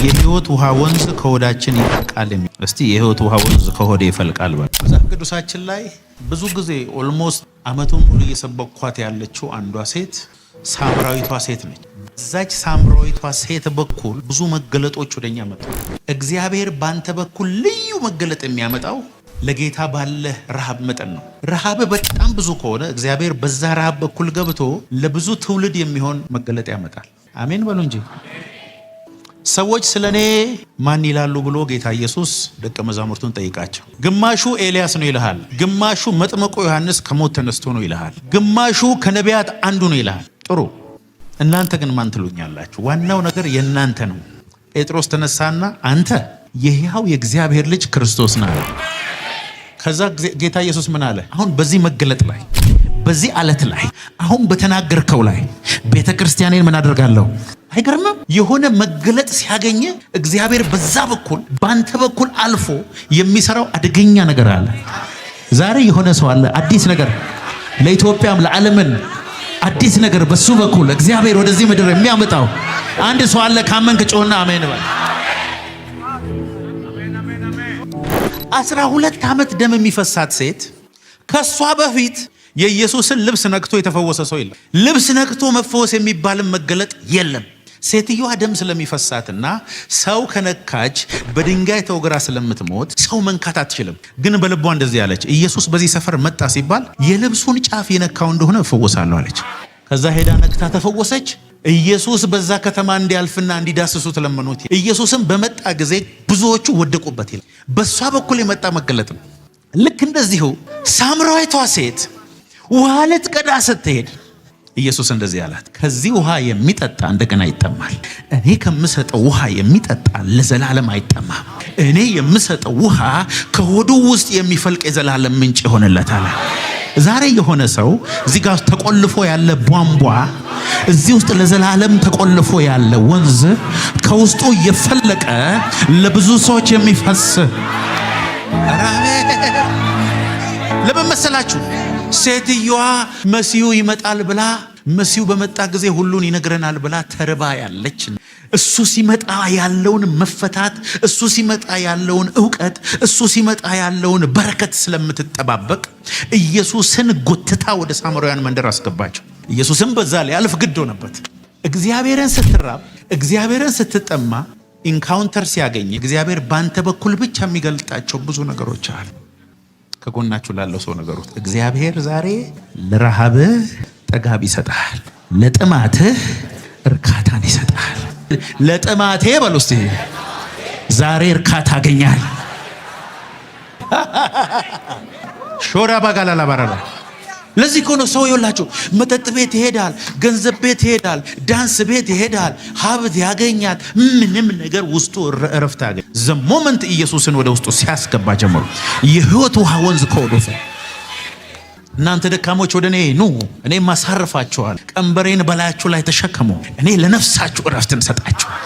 የህይወት ውሃ ወንዝ ከሆዳችን ይፈልቃል። እስቲ የህይወት ውሃ ወንዝ ከሆዴ ይፈልቃል በል። መጽሐፍ ቅዱሳችን ላይ ብዙ ጊዜ almost አመቱን ሙሉ እየሰበኳት ያለችው አንዷ ሴት ሳምራዊቷ ሴት ነች። በዛች ሳምራዊቷ ሴት በኩል ብዙ መገለጦች ወደኛ መጡ። እግዚአብሔር ባንተ በኩል ልዩ መገለጥ የሚያመጣው ለጌታ ባለ ረሃብ መጠን ነው። ረሃብ በጣም ብዙ ከሆነ እግዚአብሔር በዛ ረሃብ በኩል ገብቶ ለብዙ ትውልድ የሚሆን መገለጥ ያመጣል። አሜን በሉ እንጂ። ሰዎች ስለ እኔ ማን ይላሉ ብሎ ጌታ ኢየሱስ ደቀ መዛሙርቱን ጠይቃቸው። ግማሹ ኤልያስ ነው ይልሃል፣ ግማሹ መጥምቁ ዮሐንስ ከሞት ተነስቶ ነው ይልሃል፣ ግማሹ ከነቢያት አንዱ ነው ይልሃል። ጥሩ፣ እናንተ ግን ማን ትሉኛላችሁ? ዋናው ነገር የእናንተ ነው። ጴጥሮስ ተነሳና አንተ የሕያው የእግዚአብሔር ልጅ ክርስቶስ ነህ አለ። ከዛ ጌታ ኢየሱስ ምን አለ? አሁን በዚህ መገለጥ ላይ፣ በዚህ አለት ላይ፣ አሁን በተናገርከው ላይ ቤተ ክርስቲያኔን ምን አደርጋለሁ? አይገርምም? የሆነ መገለጥ ሲያገኘ እግዚአብሔር በዛ በኩል በአንተ በኩል አልፎ የሚሰራው አደገኛ ነገር አለ። ዛሬ የሆነ ሰው አለ፣ አዲስ ነገር ለኢትዮጵያም ለዓለምን አዲስ ነገር በሱ በኩል እግዚአብሔር ወደዚህ ምድር የሚያመጣው አንድ ሰው አለ። ካመንክ ጮህና አሜን በል። 12 ዓመት ደም የሚፈሳት ሴት ከሷ በፊት የኢየሱስን ልብስ ነክቶ የተፈወሰ ሰው የለም። ልብስ ነክቶ መፈወስ የሚባልም መገለጥ የለም። ሴትዮዋ ደም ስለሚፈሳትና ሰው ከነካች በድንጋይ ተወግራ ስለምትሞት ሰው መንካት አትችልም። ግን በልቧ እንደዚህ አለች፣ ኢየሱስ በዚህ ሰፈር መጣ ሲባል የልብሱን ጫፍ የነካው እንደሆነ እፈወሳለሁ አለች። ከዛ ሄዳ ነክታ ተፈወሰች። ኢየሱስ በዛ ከተማ እንዲያልፍና እንዲዳስሱት ለመኑት። ኢየሱስም በመጣ ጊዜ ብዙዎቹ ወደቁበት ይላል። በሷ በኩል የመጣ መገለጥ ነው። ልክ እንደዚሁ ሳምራዊቷ ሴት ውሃ ልትቀዳ ስትሄድ ኢየሱስ እንደዚህ አላት፣ ከዚህ ውሃ የሚጠጣ እንደገና ይጠማል። እኔ ከምሰጠው ውሃ የሚጠጣ ለዘላለም አይጠማም። እኔ የምሰጠው ውሃ ከሆዱ ውስጥ የሚፈልቅ የዘላለም ምንጭ ይሆንለታል። ዛሬ የሆነ ሰው እዚህ ጋር ተቆልፎ ያለ ቧንቧ፣ እዚህ ውስጥ ለዘላለም ተቆልፎ ያለ ወንዝ ከውስጡ እየፈለቀ ለብዙ ሰዎች የሚፈስ። ለምን መሰላችሁ? ሴትዮዋ መሲሁ ይመጣል ብላ፣ መሲሁ በመጣ ጊዜ ሁሉን ይነግረናል ብላ ተርባ ያለች፣ እሱ ሲመጣ ያለውን መፈታት፣ እሱ ሲመጣ ያለውን እውቀት፣ እሱ ሲመጣ ያለውን በረከት ስለምትጠባበቅ ኢየሱስን ጎትታ ወደ ሳምራውያን መንደር አስገባቸው። ኢየሱስም በዛ ሊያልፍ ግድ ሆነበት። እግዚአብሔርን ስትራብ፣ እግዚአብሔርን ስትጠማ፣ encounter ሲያገኝ እግዚአብሔር ባንተ በኩል ብቻ የሚገልጣቸው ብዙ ነገሮች አሉ። ከጎናችሁ ላለው ሰው ነገሩት። እግዚአብሔር ዛሬ ለረሃብህ ጠጋብ ይሰጣል፣ ለጥማትህ እርካታን ይሰጣል። ለጥማቴ በሉ እስቲ፣ ዛሬ እርካታ አገኛል። ሾራ ባጋላላ ባራላ። ለዚህ እኮ ነው ሰው ይኸውላችሁ መጠጥ ቤት ይሄዳል፣ ገንዘብ ቤት ይሄዳል፣ ዳንስ ቤት ይሄዳል፣ ሀብት ያገኛል። ምንም ነገር ውስጡ እረፍት ያገኝ። The moment ኢየሱስን ወደ ውስጡ ሲያስገባ ጀምሮ የህይወት ውሃ ወንዝ ከሆዱ፣ እናንተ ደካሞች ወደ እኔ ኑ፣ እኔም አሳርፋችኋል። ቀንበሬን በላያችሁ ላይ ተሸከሙ፣ እኔ ለነፍሳችሁ እረፍትን እሰጣችኋል።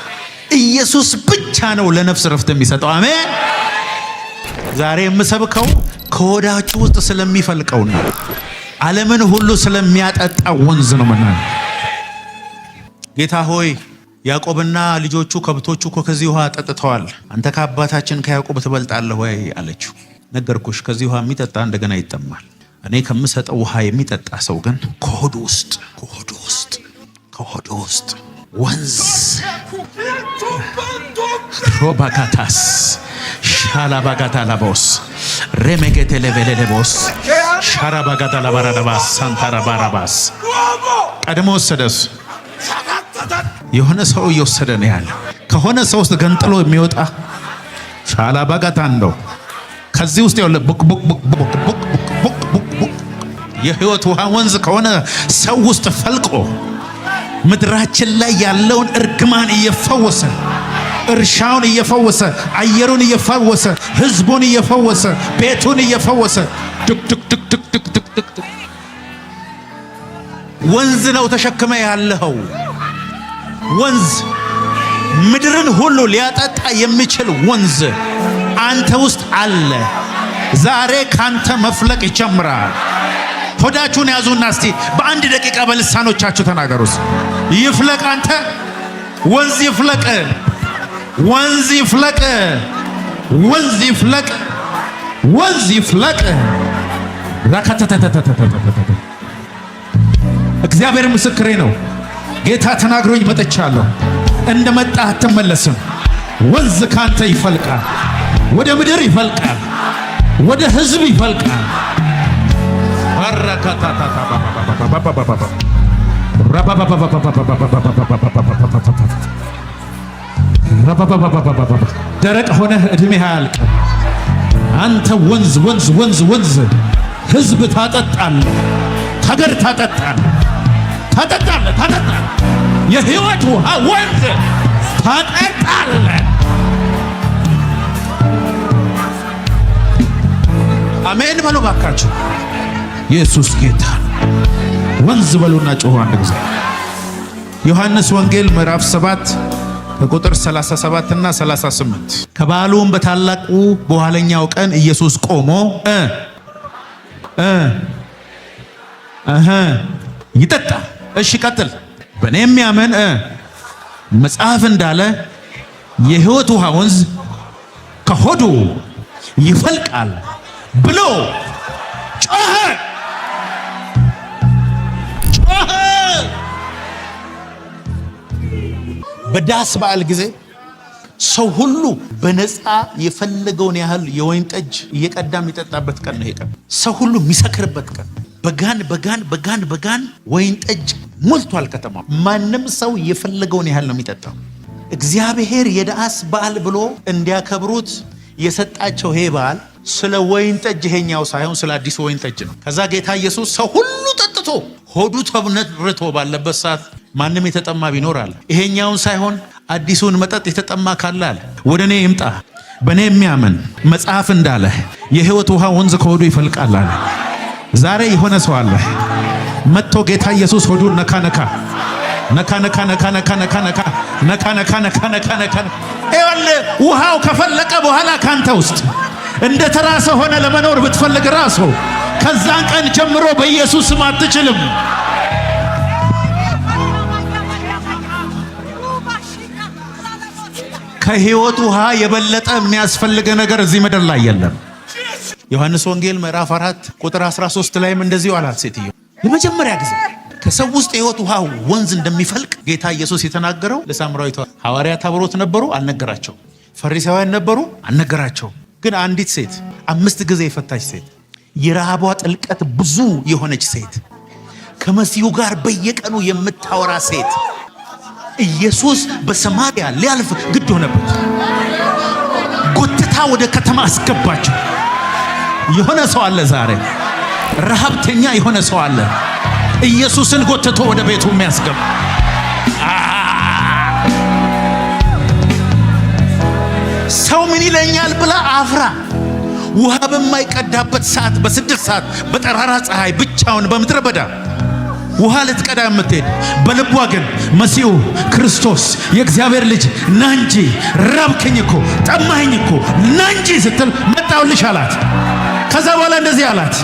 ኢየሱስ ብቻ ነው ለነፍስ እረፍት የሚሰጠው። አሜን። ዛሬ የምሰብከው ከሆዳችሁ ውስጥ ስለሚፈልቀውና ዓለምን ሁሉ ስለሚያጠጣ ወንዝ ነው። ምናምን ጌታ ሆይ፣ ያዕቆብና ልጆቹ ከብቶቹ እኮ ከዚህ ውሃ ጠጥተዋል። አንተ ከአባታችን ከያዕቆብ ትበልጣለህ ወይ አለችው። ነገርኩሽ፣ ከዚህ ውሃ የሚጠጣ እንደገና ይጠማል። እኔ ከምሰጠው ውሃ የሚጠጣ ሰው ግን ከሆዱ ውስጥ፣ ከሆዱ ውስጥ፣ ከሆዱ ውስጥ ወንዝ ሮባካታስ ሻላባጋታ ላቦስ ሬሜጌቴሌቬሌሌቦስ ሻራባጋታ ላባራዳባስ ሳንታራባራባስ። ቀድሞ ወሰደስ የሆነ ሰው እየወሰደ ነው ያለው። ከሆነ ሰው ውስጥ ገንጥሎ የሚወጣ ሻላባጋታ እንደው ከዚህ ውስጥ ያለ ቡክ ቡክ ቡክ ቡክ ቡክ ቡክ ቡክ ቡክ የህይወት ውሃ ወንዝ ከሆነ ሰው ውስጥ ፈልቆ ምድራችን ላይ ያለውን እርግማን እየፈወሰ፣ እርሻውን እየፈወሰ፣ አየሩን እየፈወሰ፣ ህዝቡን እየፈወሰ፣ ቤቱን እየፈወሰ ቱክ ቱክ ቱክ ቱክ ቱክ ቱክ ቱክ። ወንዝ ነው ተሸክመ ያለኸው ወንዝ፣ ምድርን ሁሉ ሊያጠጣ የሚችል ወንዝ አንተ ውስጥ አለ። ዛሬ ካንተ መፍለቅ ይጀምራል። ሆዳችሁን ያዙና እስቲ በአንድ ደቂቃ በልሳኖቻችሁ ተናገሩስ። ይፍለቅ፣ አንተ ወንዝ ይፍለቅ። ወንዝ ይፍለቅ፣ ወንዝ ይፍለቅ፣ ወንዝ ይፍለቅ። ራካተተተተተተተ እግዚአብሔር ምስክሬ ነው። ጌታ ተናግሮኝ መጥቻለሁ። እንደመጣህ አትመለስም። ወንዝ ካንተ ይፈልቃል፣ ወደ ምድር ይፈልቃል፣ ወደ ህዝብ ይፈልቃል። ደረቅ ሆነህ ዕድሜህ አያልቅም። አንተ ወንዝ ወንዝ ወንዝ ወንዝ ህዝብ ታጠጣለህ፣ ሀገር ታጠጣለህ፣ ታጠጣለህ፣ ታጠጣለህ። የህይወት ውሃ ወንዝ ታጠጣለህ። አሜን በሉ ባካችሁ። ኢየሱስ ጌታ ነው። ወንዝ በሉና ጮሁ አንድ ጊዜ። ዮሐንስ ወንጌል ምዕራፍ 7 ከቁጥር 37 እና 38። ከበዓሉም በታላቁ በኋለኛው ቀን ኢየሱስ ቆሞ እ እ እህ ይጠጣ። እሺ ቀጥል። በእኔ የሚያምን መጽሐፍ እንዳለ የሕይወት ውሃ ወንዝ ከሆዱ ይፈልቃል ብሎ ጮኸ፣ ጮኸ። በዳስ በዓል ጊዜ ሰው ሁሉ በነፃ የፈለገውን ያህል የወይን ጠጅ እየቀዳ የሚጠጣበት ቀን ነው። ይሄ ቀን ሰው ሁሉ የሚሰክርበት ቀን፣ በጋን በጋን በጋን በጋን ወይን ጠጅ ሞልቷል ከተማ። ማንም ሰው የፈለገውን ያህል ነው የሚጠጣው። እግዚአብሔር የዳስ በዓል ብሎ እንዲያከብሩት የሰጣቸው ይሄ በዓል ስለ ወይን ጠጅ ይሄኛው ሳይሆን ስለ አዲሱ ወይን ጠጅ ነው። ከዛ ጌታ ኢየሱስ ሰው ሁሉ ጠጥቶ ሆዱ ተነርቶ ባለበት ሰዓት ማንም የተጠማ ቢኖር አለ፣ ይሄኛውን ሳይሆን አዲሱን መጠጥ የተጠማ ካለ አለ ወደ እኔ ይምጣ፣ በእኔ የሚያምን መጽሐፍ እንዳለ የሕይወት ውሃ ወንዝ ከሆዱ ይፈልቃል አለ። ዛሬ የሆነ ሰው አለ መጥቶ ጌታ ኢየሱስ ሆዱን ነካ ነካ ነካ ነካ ነካ ነካ ነካ ነካ ነካ ነካ ነካ ነካ ነካ። ይኸውልህ ውሃው ከፈለቀ በኋላ ካንተ ውስጥ እንደ ተራ ሰው ሆነ ለመኖር ብትፈልግ ራሱ ከዛን ቀን ጀምሮ በኢየሱስ ስም አትችልም። ከሕይወት ውሃ የበለጠ የሚያስፈልግ ነገር እዚህ ምድር ላይ የለም። ዮሐንስ ወንጌል ምዕራፍ 4 ቁጥር 13 ላይም እንደዚሁ አላት ሴትዮ። ለመጀመሪያ ጊዜ ከሰው ውስጥ የሕይወት ውሃ ወንዝ እንደሚፈልቅ ጌታ ኢየሱስ የተናገረው ለሳምራዊቷ። ሐዋርያት አብሮት ነበሩ፣ አልነገራቸው። ፈሪሳውያን ነበሩ፣ አልነገራቸው። ግን አንዲት ሴት፣ 5 ጊዜ የፈታች ሴት፣ የረሃቧ ጥልቀት ብዙ የሆነች ሴት፣ ከመሲሁ ጋር በየቀኑ የምታወራ ሴት፣ ኢየሱስ በሰማርያ ሊያልፍ ግድ ሆነበት። ጎትታ ወደ ከተማ አስገባቸው። የሆነ ሰው አለ ዛሬ፣ ረሃብተኛ የሆነ ሰው አለ፣ ኢየሱስን ጎትቶ ወደ ቤቱ የሚያስገባ። ሰው ምን ይለኛል ብላ አፍራ ውሃ በማይቀዳበት ሰዓት፣ በ6 ሰዓት በጠራራ ፀሐይ ብቻውን በምድረ በዳ ውሃ ልትቀዳ የምትሄድ፣ በልቧ ግን መሲሁ ክርስቶስ የእግዚአብሔር ልጅ ና እንጂ፣ ራብከኝ እኮ፣ ጠማኸኝ እኮ፣ ና እንጂ ስትል መጣሁልሽ አላት። ከዛ በኋላ እንደዚህ አላት፣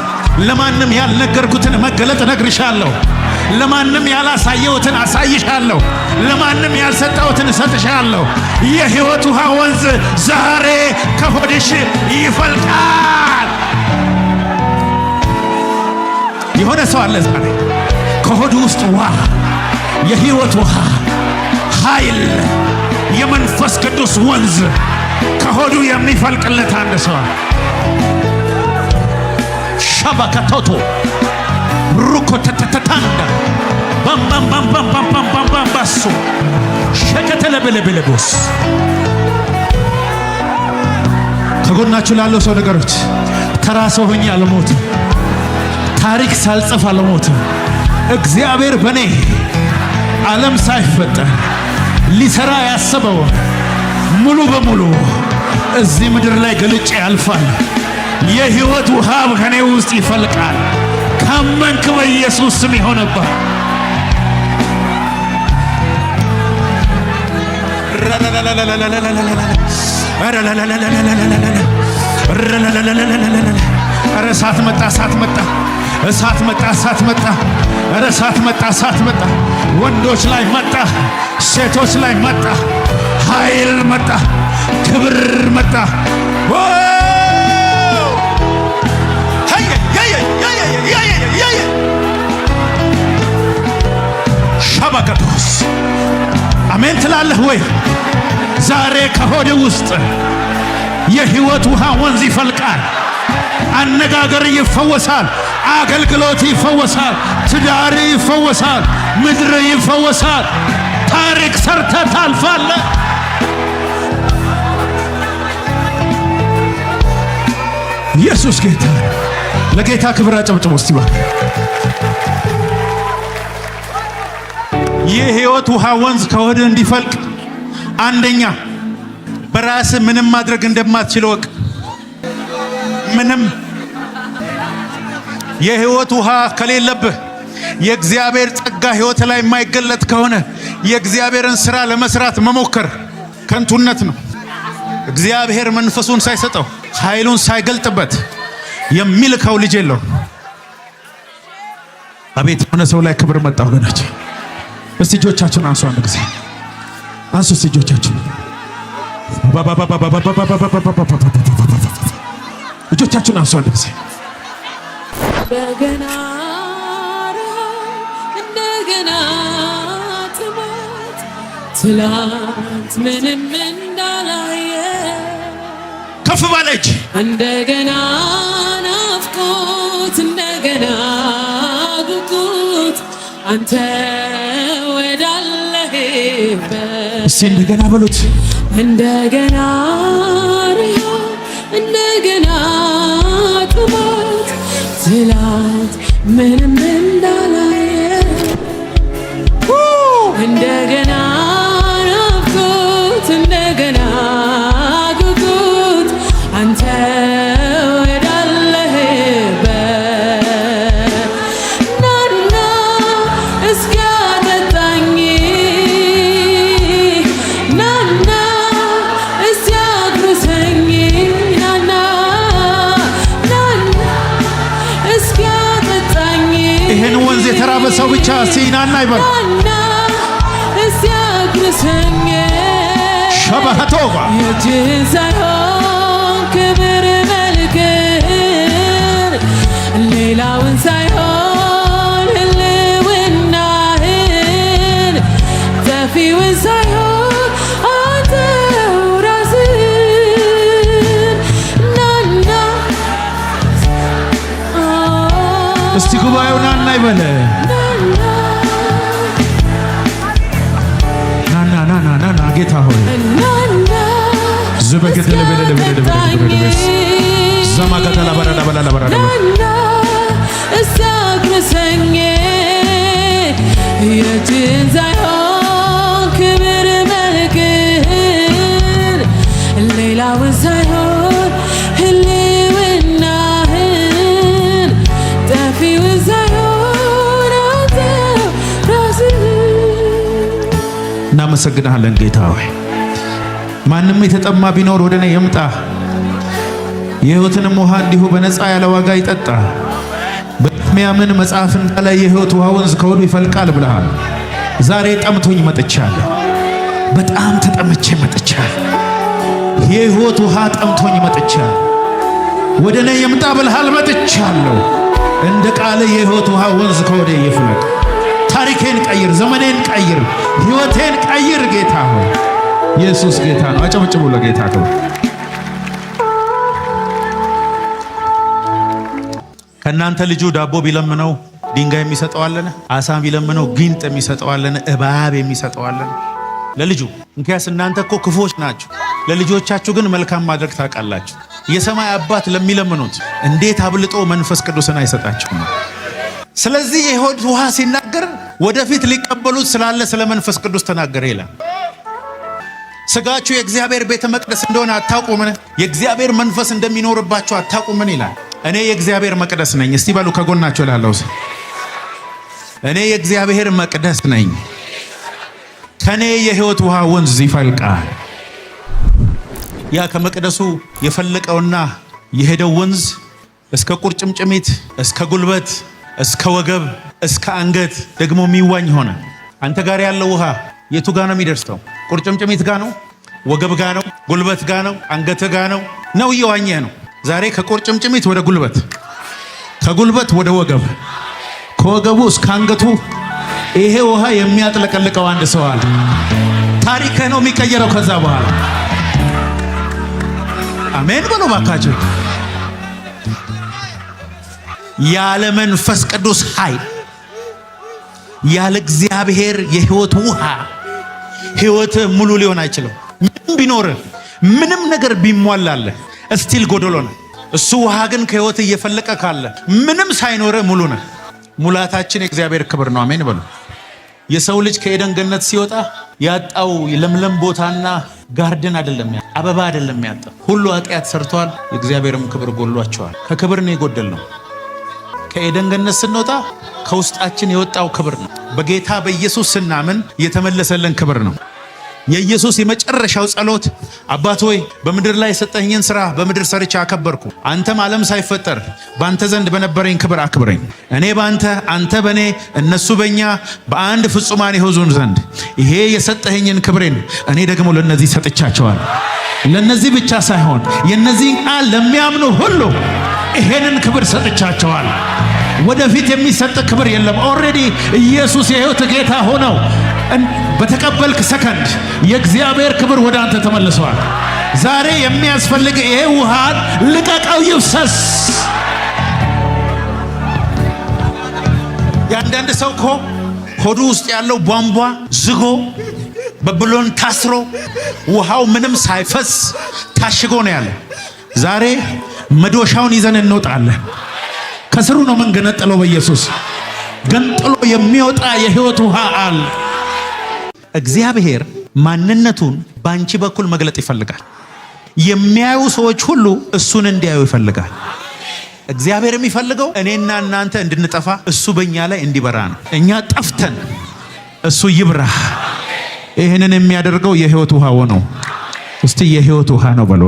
ለማንም ያልነገርኩትን መገለጥ እነግርሻለሁ፣ ለማንም ያላሳየሁትን አሳይሻለሁ፣ ለማንም ያልሰጠሁትን እሰጥሻለሁ። የሕይወት ውሃ ወንዝ ዛሬ ከሆድሽ ይፈልቃል። የሆነ ሰው አለ ዛሬ ከሆዱ ውስጥ ውሃ፣ የሕይወት ውሃ፣ ኃይል፣ የመንፈስ ቅዱስ ወንዝ ከሆዱ የሚፈልቅለት አንድ ሰው አለ። ሻባካቶቶ ሩኮተተተታንዳ ባምባምባምባምባምባምባምባሱ ሸከተለበለበለቦስ። ከጎናችሁ ላለው ሰው ነገሮች፣ ተራ ሰው ሆኜ አልሞትም። ታሪክ ሳልጽፍ አልሞትም። እግዚአብሔር በኔ ዓለም ሳይፈጠር ሊሰራ ያሰበው ሙሉ በሙሉ እዚህ ምድር ላይ ገልጬ ያልፋል። የሕይወት ውሃ ከኔ ውስጥ ይፈልቃል። ካመንክ በኢየሱስ ስም ይሆንብሃል። ኧረ እሳት መጣ፣ እሳት መጣ፣ እሳት መጣ፣ እሳት መጣ። ኧረ እሳት መጣ፣ እሳት መጣ። ወንዶች ላይ መጣ፣ ሴቶች ላይ መጣ። ኃይል መጣ፣ ክብር መጣ። Wow! ሀየ ሀየ ሀየ ሀየ ሀየ! ሸበከቶስ፣ አሜን ትላለህ ወይ? ዛሬ ከሆድ ውስጥ የህይወት ውሃ ወንዝ ይፈልቃል። አነጋገር ይፈወሳል። አገልግሎት ይፈወሳል። ትዳር ይፈወሳል። ምድር ይፈወሳል። ታሪክ ሰርተህ ታልፋለህ። ኢየሱስ ጌታ ነው። ለጌታ ክብር አጨብጭቡ እስቲ እባክህ። የህይወት ውሃ ወንዝ ከሆድህ እንዲፈልቅ አንደኛ በራስህ ምንም ማድረግ እንደማትችል እወቅ። ምንም የህይወት ውሃ ከሌለብህ፣ የእግዚአብሔር ጸጋ ህይወት ላይ የማይገለጥ ከሆነ የእግዚአብሔርን ስራ ለመስራት መሞከር ከንቱነት ነው። እግዚአብሔር መንፈሱን ሳይሰጠው፣ ኃይሉን ሳይገልጥበት የሚልከው ልጅ የለው። አቤት፣ የሆነ ሰው ላይ ክብር መጣ ወገኖች። እስቲ እጆቻችሁን አንሱ፣ አንድ ጊዜ አንሱ። እስቲ እጆቻችሁን አንሱ አንድ ጊዜ። እንደገና ረሃብ፣ እንደገና ጥማት፣ ትላንት ምንም እንዳላየ ከፍ ባለ እጅ። እንደገና ናፍቆት፣ እንደገና ጉጉት አንተ ወዳለህበት። እስቲ እንደገና በሉት። እንደገና ረሃብ፣ እንደገና ጥማት፣ ትላንት ምንም እንዳላየ እንደገና ናፍቆት፣ እንደገና ጉጉት አንተ ወዳለህበት። ናና እስኪያጠጣኝ፣ ናና እስኪያጉርሰኝ፣ ናና ናና እስኪያጠጣኝ። ይህን ወንዝ የተራበ ሰው ብቻ ሲናና ይበል። ናና እስኪያጉርሰኝ። ሸበኸቶባ። የእጅህን ሳይሆን ክብር መልክህን፣ ሌላውን ሳይሆን ህልውናህን፣ ጠፊውን ሳይሆን አንተው ራስህን ናና። እስቲ ጉባኤው ናና ይበል። ናና። ናና ናና ናና ጌታ ሆይ። ናና። ዝበገደለ በደለ በደለ በደለ በደለ ዘማጋተላ በረዳ በላላ በረዳ። ናና እስኪያጉርሰኝ። የእጅህን ሳይሆን ክብር መልክህን፣ ሌላውን ሳይሆን ህልውናህን፣ ጠፊውን ሳይሆን አንተው ራስህን። እናመሰግንሃለን ጌታ ሆይ። ማንም የተጠማ ቢኖር ወደ እኔ ይምጣ፣ የሕይወትንም ውሃ እንዲሁ በነፃ ያለ ዋጋ ይጠጣ። በሚያምን መጽሐፍ እንዳለ የሕይወት ውሃ ወንዝ ከሆዱ ይፈልቃል ብለሃል። ዛሬ ጠምቶኝ መጥቻለሁ። በጣም ተጠምቼ መጥቻለሁ። የሕይወት ውሃ ጠምቶኝ መጥቻለሁ። ወደ እኔ ይምጣ ብለሃል፣ መጥቻለሁ። እንደ ቃል የሕይወት ውሃ ወንዝ ከሆዴ ይፍለቅ። ታሪኬን ቀይር፣ ዘመኔን ቀይር፣ ሕይወቴን ቀይር ጌታ ሆይ። ኢየሱስ ጌታ ነው። አጨብጭቡ ለጌታ ክብር። ከእናንተ ልጁ ዳቦ ቢለምነው ድንጋይ የሚሰጠው አለን? አሳ ቢለምነው ጊንጥ የሚሰጠው አለን? እባብ የሚሰጠው አለን? ለልጁ እንኪያስ እናንተ እኮ ክፉዎች ናችሁ፣ ለልጆቻችሁ ግን መልካም ማድረግ ታውቃላችሁ። የሰማይ አባት ለሚለምኑት እንዴት አብልጦ መንፈስ ቅዱስን አይሰጣቸውም? ስለዚህ የሕይወት ውሃ ሲናገር ወደፊት ሊቀበሉት ስላለ ስለ መንፈስ ቅዱስ ተናገረ ይላል። ስጋችሁ የእግዚአብሔር ቤተ መቅደስ እንደሆነ አታውቁምን? የእግዚአብሔር መንፈስ እንደሚኖርባችሁ አታውቁምን? ይላል። እኔ የእግዚአብሔር መቅደስ ነኝ። እስቲ በሉ ከጎናችሁ ላለው ሰው፣ እኔ የእግዚአብሔር መቅደስ ነኝ። ከኔ የሕይወት ውሃ ወንዝ ይፈልቃል። ያ ከመቅደሱ የፈለቀውና የሄደው ወንዝ እስከ ቁርጭምጭሚት፣ እስከ ጉልበት፣ እስከ ወገብ፣ እስከ አንገት ደግሞ የሚዋኝ ሆነ። አንተ ጋር ያለው ውሃ የቱ ጋር ነው የሚደርሰው? ቁርጭምጭሚት ጋር ነው? ወገብ ጋ ነው፣ ጉልበት ጋ ነው፣ አንገት ጋ ነው ነው እየዋኘህ ነው። ዛሬ ከቁርጭምጭሚት ወደ ጉልበት፣ ከጉልበት ወደ ወገብ፣ ከወገቡ እስከ አንገቱ ይሄ ውሃ የሚያጥለቀልቀው አንድ ሰው አለ። ታሪክህ ነው የሚቀየረው ከዛ በኋላ። አሜን በሉ ባካችሁ። ያለ መንፈስ ቅዱስ ኃይል፣ ያለ እግዚአብሔር የህይወት ውሃ ህይወት ሙሉ ሊሆን አይችልም። ምንም ቢኖርህ፣ ምንም ነገር ቢሟላልህ still ጎደሎ ነህ። እሱ ውሃ ግን ከህይወት እየፈለቀ ካለ ምንም ሳይኖርህ ሙሉ ነህ። ሙላታችን የእግዚአብሔር ክብር ነው። አሜን በሉ። የሰው ልጅ ከኤደን ገነት ሲወጣ ያጣው ለምለም ቦታና garden አይደለም፣ አበባ አይደለም ያጣው። ሁሉ ኃጢአት ሰርተዋል፣ የእግዚአብሔርም ክብር ጎሏቸዋል። ከክብር ነው የጎደልነው። ከኤደን ገነት ስንወጣ ከውስጣችን የወጣው ክብር ነው። በጌታ በኢየሱስ ስናምን የተመለሰልን ክብር ነው። የኢየሱስ የመጨረሻው ጸሎት አባት ሆይ፣ በምድር ላይ የሰጠኸኝን ስራ በምድር ሰርቼ አከበርኩ። አንተም ዓለም ሳይፈጠር በአንተ ዘንድ በነበረኝ ክብር አክብረኝ። እኔ በአንተ፣ አንተ በእኔ፣ እነሱ በእኛ በአንድ ፍጹማን ይሆኑ ዘንድ ይሄ የሰጠኸኝን ክብሬን እኔ ደግሞ ለነዚህ ሰጥቻቸዋለሁ። ለነዚህ ብቻ ሳይሆን የነዚህን ቃል ለሚያምኑ ሁሉ ይሄንን ክብር ሰጥቻቸዋለሁ። ወደፊት የሚሰጥ ክብር የለም። Already ኢየሱስ የሕይወት ጌታ ሆነው በተቀበልክ ሰከንድ የእግዚአብሔር ክብር ወደ አንተ ተመልሰዋል። ዛሬ የሚያስፈልግ ይሄ ውሃን ልቀቀው፣ ይፍሰስ። የአንዳንድ ሰው እኮ ሆዱ ውስጥ ያለው ቧንቧ ዝጎ፣ በብሎን ታስሮ፣ ውሃው ምንም ሳይፈስ ታሽጎ ነው ያለ። ዛሬ መዶሻውን ይዘን እንወጣለን። ከስሩ ነው የምንገነጥለው። በኢየሱስ ገንጥሎ የሚወጣ የህይወት ውሃ አለ። እግዚአብሔር ማንነቱን በአንቺ በኩል መግለጥ ይፈልጋል። የሚያዩ ሰዎች ሁሉ እሱን እንዲያዩ ይፈልጋል። እግዚአብሔር የሚፈልገው እኔና እናንተ እንድንጠፋ እሱ በእኛ ላይ እንዲበራ ነው። እኛ ጠፍተን እሱ ይብራ። ይህንን የሚያደርገው የህይወት ውሃ ነው። እስቲ የህይወት ውሃ ነው በሉ።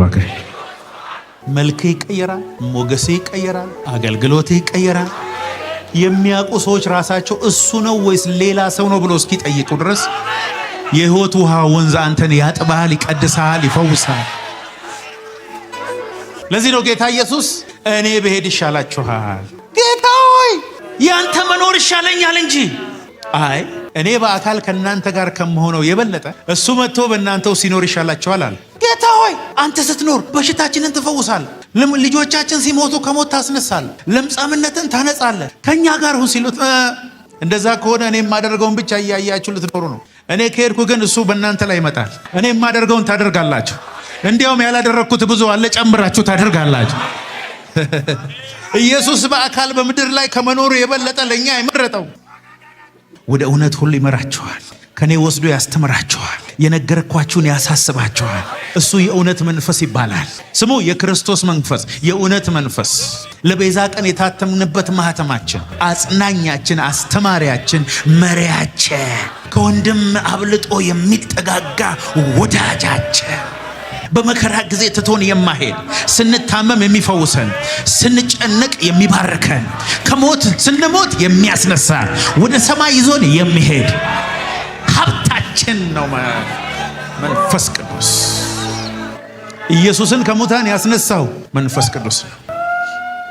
መልክ ይቀየራል፣ ሞገሴ ይቀየራል፣ አገልግሎቴ ይቀየራል። የሚያውቁ ሰዎች ራሳቸው እሱ ነው ወይስ ሌላ ሰው ነው ብሎ እስኪጠይቁ ድረስ የህይወት ውሃ ወንዝ አንተን ያጥባል፣ ይቀድሳል፣ ይፈውሳል። ለዚህ ነው ጌታ ኢየሱስ እኔ ብሄድ ይሻላችኋል። ጌታ ሆይ፣ ያንተ መኖር ይሻለኛል እንጂ፣ አይ እኔ በአካል ከእናንተ ጋር ከምሆነው የበለጠ እሱ መጥቶ በእናንተው ሲኖር ይሻላችኋል አለ። ጌታ ሆይ፣ አንተ ስትኖር በሽታችንን ትፈውሳለህ፣ ልጆቻችን ሲሞቱ ከሞት ታስነሳለህ፣ ለምጻምነትን ታነጻለህ፣ ከእኛ ጋር ሁን ሲሉት፣ እንደዛ ከሆነ እኔ የማደርገውን ብቻ እያያችሁ ልትኖሩ ነው። እኔ ከሄድኩ ግን እሱ በእናንተ ላይ ይመጣል። እኔ የማደርገውን ታደርጋላችሁ። እንዲያውም ያላደረግኩት ብዙ አለ፣ ጨምራችሁ ታደርጋላችሁ። ኢየሱስ በአካል በምድር ላይ ከመኖሩ የበለጠ ለእኛ የመረጠው ወደ እውነት ሁሉ ይመራችኋል። ከኔ ወስዶ ያስተምራችኋል። የነገርኳችሁን ያሳስባችኋል። እሱ የእውነት መንፈስ ይባላል። ስሙ የክርስቶስ መንፈስ፣ የእውነት መንፈስ፣ ለቤዛ ቀን የታተምንበት ማህተማችን፣ አጽናኛችን፣ አስተማሪያችን፣ መሪያችን፣ ከወንድም አብልጦ የሚጠጋጋ ወዳጃችን፣ በመከራ ጊዜ ትቶን የማሄድ፣ ስንታመም የሚፈውሰን፣ ስንጨነቅ የሚባርከን፣ ከሞት ስንሞት የሚያስነሳ፣ ወደ ሰማይ ይዞን የሚሄድ ሀብታችን ነው መንፈስ ቅዱስ። ኢየሱስን ከሙታን ያስነሳው መንፈስ ቅዱስ ነው።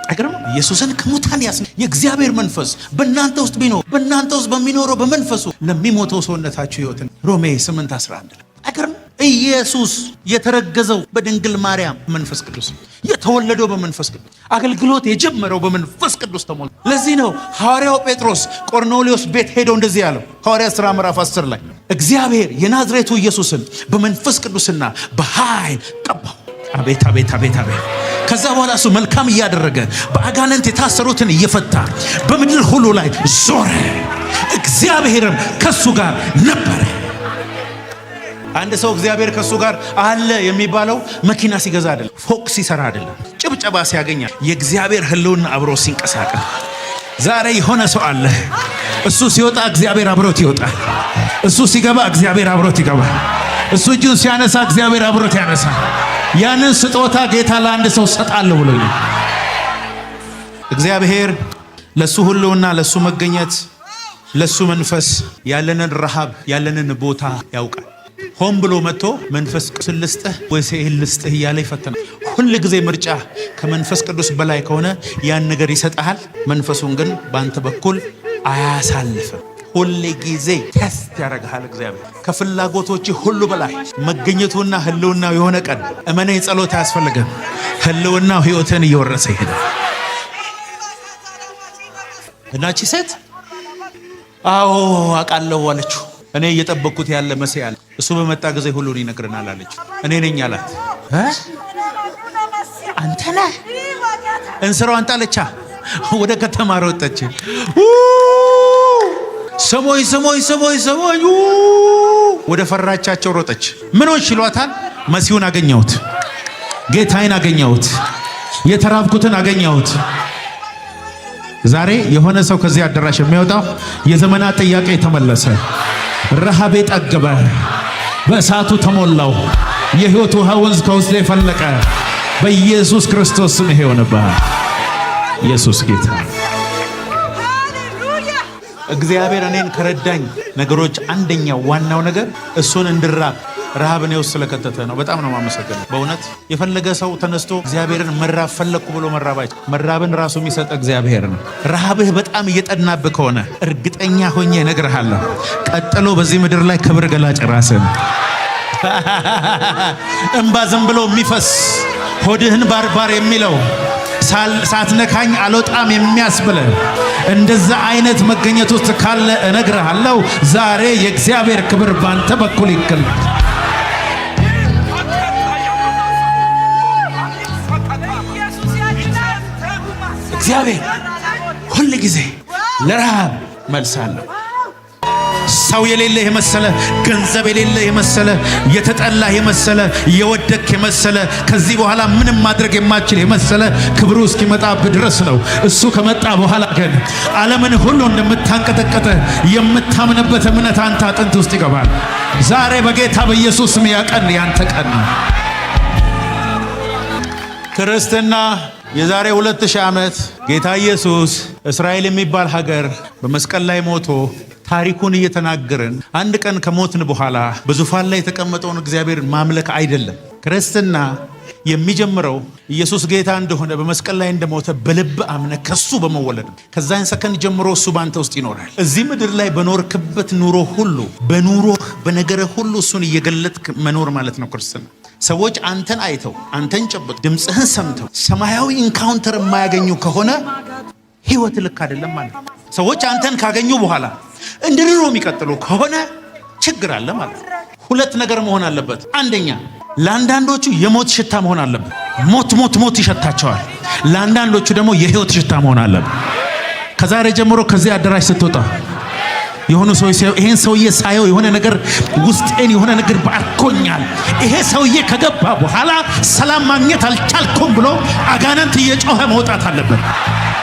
አይገርምም? ኢየሱስን ከሙታን ያስነ የእግዚአብሔር መንፈስ በእናንተ ውስጥ ቢኖር በእናንተ ውስጥ በሚኖረው በመንፈሱ ለሚሞተው ሰውነታችሁ ሕይወትን፣ ሮሜ 8 11። አይገርምም? ኢየሱስ የተረገዘው በድንግል ማርያም መንፈስ ቅዱስ፣ የተወለደው በመንፈስ ቅዱስ፣ አገልግሎት የጀመረው በመንፈስ ቅዱስ ተሞልቶ። ለዚህ ነው ሐዋርያው ጴጥሮስ ቆርኔሌዎስ ቤት ሄደው እንደዚህ ያለው፣ ሐዋርያ ሥራ ምዕራፍ 10 ላይ፣ እግዚአብሔር የናዝሬቱ ኢየሱስን በመንፈስ ቅዱስና በኃይል ቀባው። አቤት አቤት አቤት አቤት! ከዛ በኋላ እሱ መልካም እያደረገ፣ በአጋንንት የታሰሩትን እየፈታ በምድር ሁሉ ላይ ዞረ፣ እግዚአብሔርም ከሱ ጋር ነበረ። አንድ ሰው እግዚአብሔር ከእሱ ጋር አለ የሚባለው መኪና ሲገዛ አይደለም፣ ፎቅ ሲሰራ አይደለም፣ ጭብጨባ ሲያገኛል፣ የእግዚአብሔር ሕልውና አብሮ ሲንቀሳቀስ። ዛሬ የሆነ ሰው አለ። እሱ ሲወጣ እግዚአብሔር አብሮት ይወጣል። እሱ ሲገባ እግዚአብሔር አብሮት ይገባል። እሱ እጁን ሲያነሳ እግዚአብሔር አብሮት ያነሳል። ያንን ስጦታ ጌታ ለአንድ ሰው ሰጣለሁ ብሎኛል። እግዚአብሔር ለሱ ህልውና፣ ለሱ መገኘት፣ ለሱ መንፈስ ያለንን ረሃብ፣ ያለንን ቦታ ያውቃል። ሆን ብሎ መጥቶ መንፈስ ቅዱስ ልስጥህ ወይስ ይህን ልስጥህ እያለ ይፈትናል። ሁል ጊዜ ምርጫ ከመንፈስ ቅዱስ በላይ ከሆነ ያን ነገር ይሰጥሃል። መንፈሱን ግን በአንተ በኩል አያሳልፍም። ሁል ጊዜ test ያደርግሃል እግዚአብሔር። ከፍላጎቶች ሁሉ በላይ መገኘቱና ህልውናው የሆነ ቀን እመነኝ፣ ጸሎት አያስፈልግም። ህልውናው ህይወትን እየወረሰ ይሄዳል። እና እቺ ሴት አዎ አውቃለሁ አለችው። እኔ እየጠበቅኩት ያለ መሲህ አለ፣ እሱ በመጣ ጊዜ ሁሉን ይነግረናል አለችው። እኔ ነኝ አላት። አንተ ነህ? እንስራዋን ጣለቻ፣ ወደ ከተማ ሮጠች። ስሙኝ ስሙኝ ስሙኝ ስሙኝ፣ ወደ ፈራቻቸው ሮጠች። ምን ሆንሽ ይሏታል። መሲሁን አገኘሁት፣ ጌታዬን አገኘሁት፣ የተራብኩትን አገኘሁት። ዛሬ የሆነ ሰው ከዚህ አዳራሽ የሚወጣው የዘመናት ጥያቄ የተመለሰ፣ ረሃቤ ጠገበ፣ በእሳቱ ተሞላው፣ የሕይወት ውሃ ወንዝ ከውስጤ ፈለቀ። በኢየሱስ ክርስቶስ ስም ይሄ ይሆንብሃል። ኢየሱስ ጌታ። እግዚአብሔር እኔን ከረዳኝ ነገሮች አንደኛው ዋናው ነገር እሱን እንድራብ ረሃብ እኔ ውስጥ ስለከተተ ነው። በጣም ነው የማመሰግነው። በእውነት የፈለገ ሰው ተነስቶ እግዚአብሔርን መራብ ፈለግኩ ብሎ መራብ አይችልም። መራብን ራሱ የሚሰጥ እግዚአብሔር ነው። ረሃብህ በጣም እየጠናብህ ከሆነ እርግጠኛ ሆኜ እነግርሃለሁ፣ ቀጥሎ በዚህ ምድር ላይ ክብር ገላጭ ራስህ ነው። እምባ ዝም ብሎ የሚፈስ፣ ሆድህን ባርባር የሚለው፣ ሳትነካኝ አልወጣም የሚያስብል እንደዛ አይነት መገኘት ውስጥ ካለ እነግርሃለሁ፣ ዛሬ የእግዚአብሔር ክብር ባንተ በኩል ይገለጣል። እግዚአብሔር ሁል ጊዜ ለረሃብ መልስ አለው። ሰው የሌለ የመሰለ፣ ገንዘብ የሌለ የመሰለ፣ የተጠላ የመሰለ፣ የወደክ የመሰለ፣ ከዚህ በኋላ ምንም ማድረግ የማትችል የመሰለ ክብሩ እስኪመጣብህ ድረስ ነው። እሱ ከመጣ በኋላ ግን ዓለምን ሁሉ እንደምታንቀጠቀጠ የምታምንበት እምነት አንተ አጥንት ውስጥ ይገባል። ዛሬ በጌታ በኢየሱስ ስም ያ ቀን ያንተ ቀን ነው። ክርስትና የዛሬ 2000 ዓመት ጌታ ኢየሱስ እስራኤል የሚባል ሀገር በመስቀል ላይ ሞቶ ታሪኩን እየተናገርን አንድ ቀን ከሞትን በኋላ በዙፋን ላይ የተቀመጠውን እግዚአብሔር ማምለክ አይደለም። ክርስትና የሚጀምረው ኢየሱስ ጌታ እንደሆነ፣ በመስቀል ላይ እንደሞተ በልብ አምነህ ከሱ በመወለድ ነው። ከዛን ሰከንድ ጀምሮ እሱ ባንተ ውስጥ ይኖራል። እዚህ ምድር ላይ በኖርክበት ኑሮ ሁሉ፣ በኑሮህ በነገርህ ሁሉ እሱን እየገለጥክ መኖር ማለት ነው ክርስትና። ሰዎች አንተን አይተው፣ አንተን ጨብጠው፣ ድምፅህን ሰምተው ሰማያዊ encounter የማያገኙ ከሆነ ህይወት ልክ አይደለም ማለት ነው። ሰዎች አንተን ካገኙ በኋላ እንደ ድሮ የሚቀጥሉ ከሆነ ችግር አለ ማለት ነው። ሁለት ነገር መሆን አለበት። አንደኛ ለአንዳንዶቹ የሞት ሽታ መሆን አለበት። ሞት ሞት ሞት ይሸታቸዋል። ለአንዳንዶቹ ደግሞ የህይወት ሽታ መሆን አለበት። ከዛሬ ጀምሮ ከዚህ አዳራሽ ስትወጣ የሆኑ ሰዎች ሲያዩ ይሄን ሰውዬ ሳየው የሆነ ነገር ውስጤን የሆነ ነገር ባርኮኛል፣ ይሄ ሰውዬ ከገባ በኋላ ሰላም ማግኘት አልቻልኩም ብሎ አጋንንት እየጮኸ መውጣት አለበት።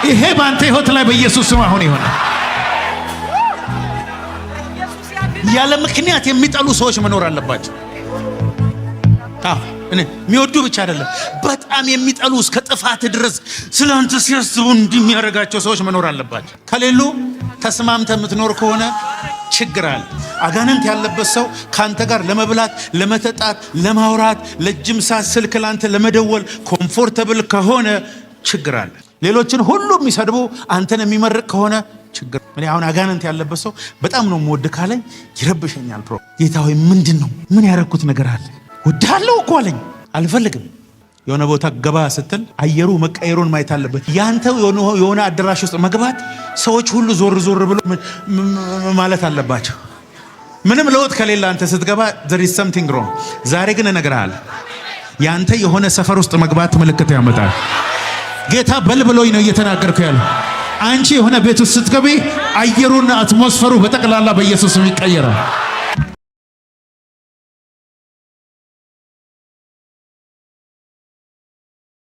ይሄ በአንተ ህይወት ላይ በኢየሱስ ስም አሁን ይሆናል። ያለ ምክንያት የሚጠሉ ሰዎች መኖር አለባቸው። አዎ፣ እኔ የሚወዱ ብቻ አይደለም፣ በጣም የሚጠሉ፣ እስከ ጥፋት ድረስ ስለ አንተ ሲያስቡ እንዲህ የሚያደርጋቸው ሰዎች መኖር አለባቸው። ከሌሉ ተስማምተህ የምትኖር ከሆነ ችግር አለ። አጋንንት ያለበት ሰው ከአንተ ጋር ለመብላት፣ ለመጠጣት፣ ለማውራት፣ ለረጅም ሰዓት ስልክ ለአንተ ለመደወል comfortable ከሆነ ችግር አለ። ሌሎችን ሁሉ የሚሰድቡ አንተን የሚመርቅ ከሆነ ችግር። እኔ አሁን አጋንንት ያለበት ሰው በጣም ነው የምወድ ካለኝ ይረብሸኛል። Bro፣ ጌታ ሆይ ምንድን ነው? ምን ያረኩት ነገር አለ? ወድሃለሁ እኮ አለኝ። አልፈልግም። የሆነ ቦታ ገባ ስትል አየሩ መቀየሩን ማየት አለበት። ያንተ የሆነ አዳራሽ ውስጥ መግባት ሰዎች ሁሉ ዞር ዞር ብሎ ማለት አለባቸው። ምንም ለውጥ ከሌለ አንተ ስትገባ there is something wrong። ዛሬ ግን እነግርሃለሁ፣ ያንተ የሆነ ሰፈር ውስጥ መግባት ምልክት ያመጣል። ጌታ በል ብሎኝ ነው እየተናገርኩ ያለው። አንቺ የሆነ ቤት ውስጥ ስትገቢ አየሩና atmosphere ኡ በጠቅላላ በኢየሱስ ስም ይቀየራል።